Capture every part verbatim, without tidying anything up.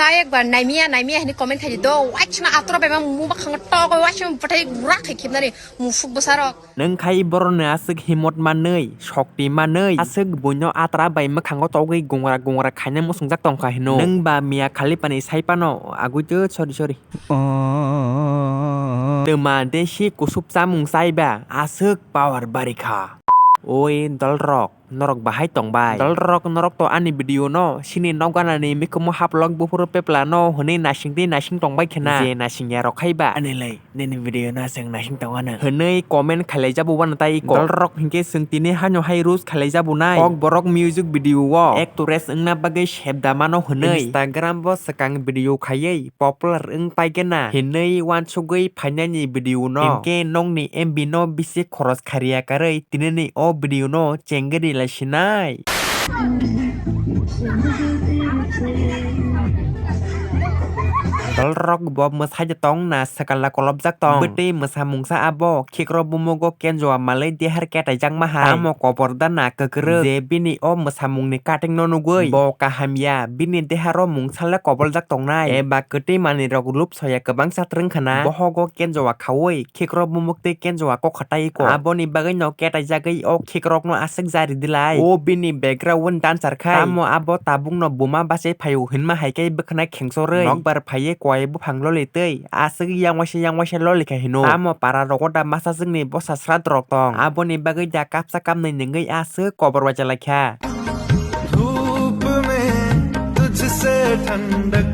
ta ekbar naimiya naimiya hini comment khai di do. Waisna atro bai ma mu bakhango to ko waisna bathai gura khai khibnani musuk bwsarok. Nwng khai borokni aswk himot manwi, shokti manwi, aswk buino atra bai mwkhango togwi gungra gungra khaina muchungjak tongkha hino. Nwng ba Mia Khalipani sai phano agwi twi, sorry, sorry. Twma desi kusup chamung chaiba aswk power barikha. Oi dolrok, norok bahai tongbai? Dolrok, norok to ani video no sini nok ganani mikhumu haplok buphuru pepla no hwnwi naising twi naising tongbai khena. Je naising ya rok khai ba ani lai nini video no chwng naising tong ano hwnwi comment khailai jabu wano tai iko. Dolrok hinkhe chwng tini hano hai roast khailai jabu nai. Kokborok music video o actress wngna bagwi sebda mano hwnwi Instagram bo swkang video khaiwi popular wng paigena hinwi wansugwi phainani video no. Hinkhe nokni M B no bisi khoros khariya karwi tinini o video no chengri lai sinai. Dolrok bo mwsai de tong na swkal da kolobjak tong. Bwtwi mwsa mungsa abo khikrok bumugo kenjoa malwi dehar ketaijak maha. Tamo kobor da na kwkrwk je bini o mwsamungni cutting no nugwi bo kaham ya, bini deharo mungsa le koboljak tongnai eba kwtwi manwi rok lupsoya kwbangsa twrwng khna. Bohogo kenjoa khaui khikrok bumuk tei kenjoa kokha tai ko. Aboni bagwi no ketaijagwi o khikrok no aswk jari dilai. O bini background dancer khai. Tamo abo tabuk no buma bachai phaio hinma hai khe bwkhwnai khengsorwi nokbar phaiwi kowai buphang loli tei aswk yang waisa yang waisa loli kha hino. Tamo para rogo da masa jwngni bosa srat rok tong. Aboni bagwi da kapsa kapnwi nwngwi aswk kobor waisa lai kha. धूप में तुझसे ठंडक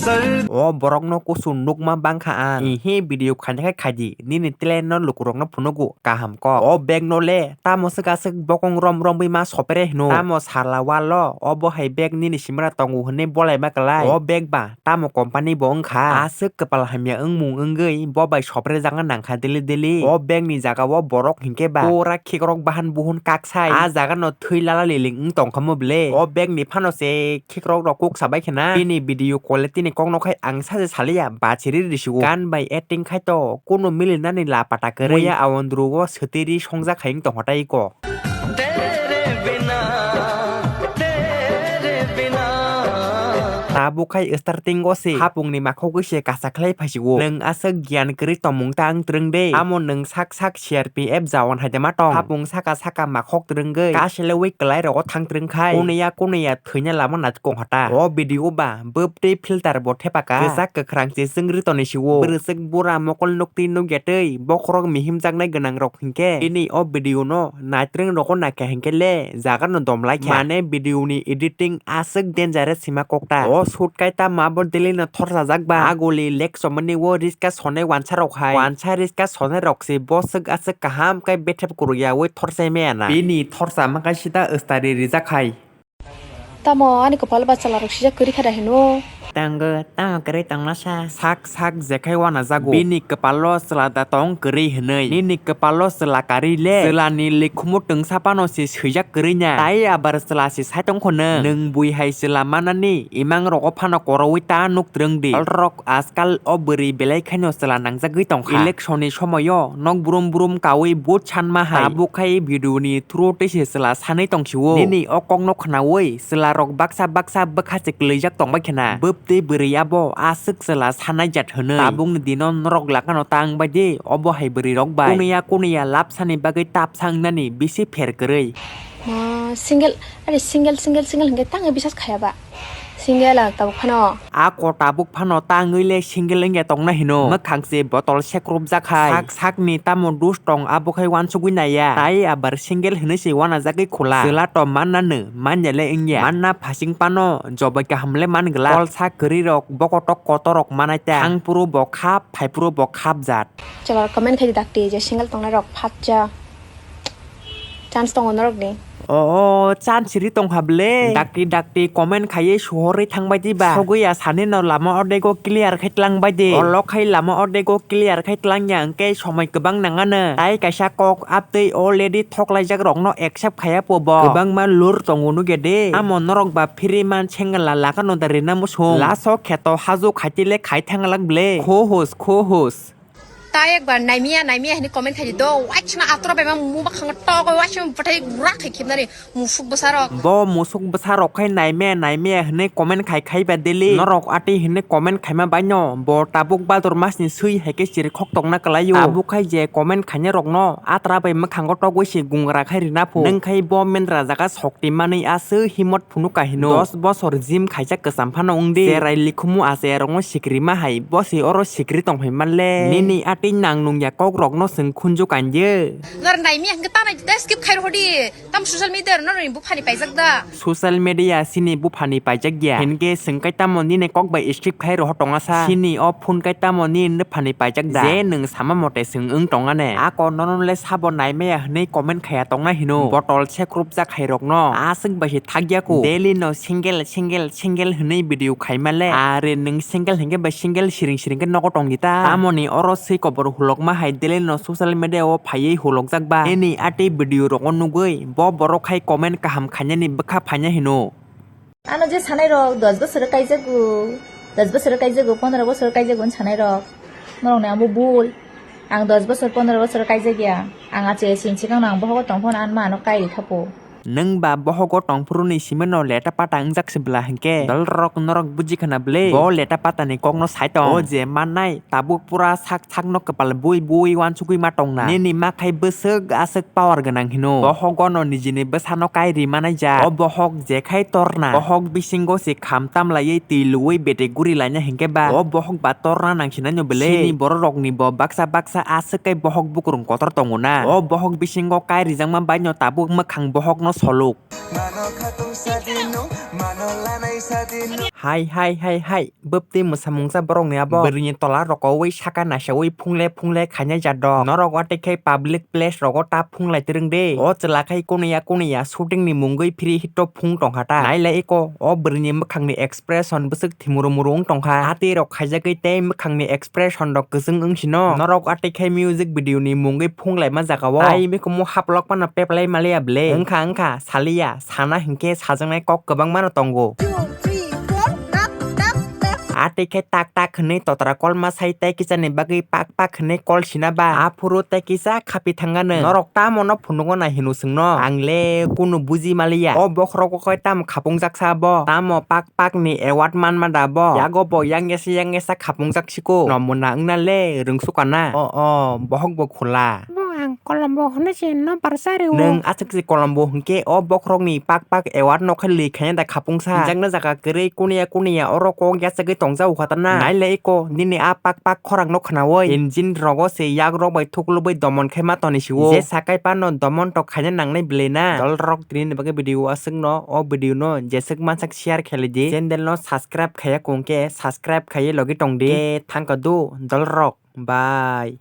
सर्दी। O borok no kusu nukma bangkha ang. Ihi video khaina khai khaidi. Nini talent no lukurok no phunugo kaham kok. O bag no le tamo swk aswk bokong rom romwi ma sopere hino. Tamo sala walo obo hai bag nini simra tongo hwnwi bolai ma kwlai. O bag ba tamo company bo wngkha. Aswk kwpal hamya wngmung wngwi bo bai sopre jagna nangkha daily daily. O bag ni jaga o borok hinkhe ba pura khikrok bahan buhun kaksai. A jaga no thwi lala liling wng tongkha mo ble. O bag ni phano se khikrok rok kuk sabai khena. Bini video quality ni kok no khai ang saje saliya bachiri risigo. Gan bai acting khai to kuno milinani la pata kwrwi. Muya awandru o swtwi ri songjak hai wng tongkha tai ko. तेरे बिना, तेरे बिना। Tabuk khai starting o se hapung ni makhogwi se kasa khlai phaisigo. Nwng aswk giyan kwrwi tongmung ta wng twrwng de. Amo nwng sak sak C R P F jawan hai de ma tong. Hapung saka saka makhok twrwngwi kaselewi kwlai rogo thang twrwng khai. Kunui ya kunui ya thwina lama nai kong hata. O video ba bwbtwi filter bo thepaka. Kwchak kwkhrang se chwngri toni sio. Bwrwswk bura mokol nukti nukya twi bokhorok mihimjaknai gwnang rok hinkhe bini o video no naitreng rogo naikha hinkhe le jaga no dom laikha. Mane video ni editing aswk dangerous sima kokta. O shoot kai ta ma bo daily no thorsajak ba. Aguli lek somani o riska sonai wansa rok hai. Wansa riska sonai rok se bo swk aswk kaham kai bethep kwrwk ya oi thorsai maya na. Bini thorsa ma kai sida stari rijak hai. Tamo ani kwpal ba chwla rok sijak kwrwi kha da hino. Tango, tamo kwrwi tongna sa. Sak sak jekhai wana jago. Bini kwpalo chwla da tong kwrwi hwnwi. Nini kwpalo chwla karwi le. Chwla ni likhumu twngsa phano se swijak kwrwi na. Tai abar chwla se sai tong khono. Nwng bui hai chwla manani imang rogo phano korowi ta nuk twrwng di. Olrok ajkal o bwrwi belai khaino chwla nangjagwi tongkha. Election ni somoyo nok brum brum kawi vote sanma hai. Tabuk khai video ni through tei se chwla sanwi tong sio. Nini o kok no khnawi chwla rok baksa baksa bwkha se kwlwijak tongbai khna. Bwbtwi bwrwi abo aswk chwla sanai jat hwnwi. Tabuk ni dino norok lakano tang bai di, obo hai bwrwi rok bai. Kunui ya kunui ya lapsa ni bagwi tapsa wngnani bisi pher kwrwi. Ma single, are single, single, single hwnkhe tang bisas khaya ba. Single ang tabuk phano. Ako tabuk phano tangwi le single wngya tongna hino. Mwkhang se botol sekrupjak hai. Sak sakni tamo dus tong abo khai wansugwi naiya. Tai abar single hinwi se wanajagwi khula. Chwla to manna no, manya le wngya. Manna phasing phano jobai kaham le man glak. Kolsa kwrwi rok bokotok kotor rok manai ta. Thang phuru bo khap, phai phuru bo khap jat. Chwla comment khai di dakti je single tongnai rok phatcha. Chance tongo norokni. O, o, chance ri tongkha ble. Dakti, dakti, comment khaiwi suhorwi thangbai di ba. Sogwi ya sani no lama ordego clear khai tlangbai di. Olo khai lama ordego clear khai tlangya hwnkhe somoi kwbang nangano. Tai kaisa kok aptwi already thoklaijak rokno accept khaiya po bo. Kwbangma lur tongo nugya de. Amo norok ba phiri man sengla lakano da rina musung. Laso kheto hajo khaitile khai thanglak ble. Kho hos, kho hos. Ta ekbar naimia, naimia hini comment khai di do. Waisna atora bai ma mu bakhango tok, waisna bathai rak khai khibnari musuk bwsarok. Bo musuk bwsarok khai naimia, naimia hini comment khai khai ba daily. Norok ati hini comment khaima baino bo tabuk Bhadur masni swi hai khe chiri khok tongna kwlaio. Tabuk khai je comment khainai rokno atra bai mwkhango togwi se gungra khai rina phu. Nwng khai bo mendra jaga sokti manwi aswk himot phunuk kahino. Dos bosor gym khaijak kwcham phano wng di. Cherai likhumu achai rokno sikri ma hai, bo se oro sikri tong phai man le. Nini atwi nang nung ya kok rokno chwng khunju kan ye. Nor nai mi hwnkhe ta nai skip khai rw di. Tam social media rw norok ni buphani paijak da. Social media sini buphani paijak ya. Hinkhe chwng kai tamo nini kok bai skip khai rw tong asa. Sini o phone kai tamo nini phani paijak da. Je nwng sama mote chwng wng tong ane. Ako nono le sabo nai maya hwnwi comment khaya tong na hino. Botol sekrupjak hai rokno aswk bai se thakya ko. Daily no single, single, single hwnwi video khaima le. Are nwng single hinkhe bai single siring siring khe nogo tong di ta. Tamoni oro swi kobor hulokma hai daily no social media o phaiwi hulokjak ba. Nini atwi video rogo nugwi bo borok hai comment kaham khainani bwkha phaina hino. Ano je sanai rok dos bosor kaijago, dos bosor kaijago, pondro bosor kaijago hwn sanai rok. Norok ni abo bul. Ang dos bosor, pondro bosor kaijak ya. Ang ache sini swkang no ang bohogo tong phano ano ma ano kai ri kha po. Nwng ba bohogo tong phuru ni simi no leta pata wngjak se bwla hinkhe. Dol rok norok buji khana bwle. Bo leta pata ni kok no sai tong. O je mannai tabuk pura sak sak no kwpal bui bui uansugwi ma tong na. Nini ma khai bwswk aswk power gwnang hino. Bohogo no nijini bwsano kai ri manai ja. O bohok jekhai torna. Bohok bisingo se kham tamlaiwi twi luwi bete guri laina hinkhe ba. O bohok ba torna nangsinai no belai. Sini borok rokni bo baksa baksa aswk kai bohok bukrung kotor tongo na. O bohok bisingo kai rijakma bai no tabuk mwkhang bohok no soluk. Hai, hai, hai, hai. Bwptwi mwsamungsa borokni abo. Bwrwini tola rokowi saka nasawi phungle phungle khainai jat rok. Norok watwi khe public place rogo ta phunglai twrwng de. O chwla khai kuniya kuniya shooting ni mungwi free hit to phung tongkha ta. Nailai eko o bwrwini mwkhangni expression bwswk thimuru muru wng tongkha. Atwi rok khaijagwi tei mwkhangni expression rok kwchwng wng sino. Norok watwi khe music video ni mungwi phunglaima jagao. Tai mikumu haplok phano peplai maliya ble. Wngkha wngkha saliya. Sana hinkhe sajaknai kok kwbangma no tongo. Two, three, four, tap, tap, tap. Atwi khe tak tak hwnwi totra kolma sai tei kisani bagwi pak pak hwnwi kol sina ba. Aphuru tei kisa khapi thangano. Norok tamo no phunugo nai hino chwngno? Ang le kunu buji maliya. O bokhorogo khe tamo khapungjak sa bo? Tamo pak pak ni award manma da bo? Yago bo yang yasa yang yasa khapungjak siko. Nomuna wngna le rwngsukana. O o bohok bo khula. Bo ang Kolombo hwnwi se no barsa rw. Nwng aswk se Kolombo hwnkhe o bokhorokni pak pak award no khe lwi khaina da khapungsa. Hwnjakna jaga kwrwi kuniya kuniya oro kok yachagwi tongjak ukha ta na. Nailai eko nini a pak pak khorang no khnaui engine rogo se yak rok bai thuklubui domon khe ma toni sio. Je sakai pano domon tok khaina nangnai belai na. Dol rok tini ni bagwi video aswk no, o video no jeswk mansak share khelai di. Channel no subscribe khaiya kung khe subscribe khaiwi logi tong di. Khe thangka do dol rok. Bye.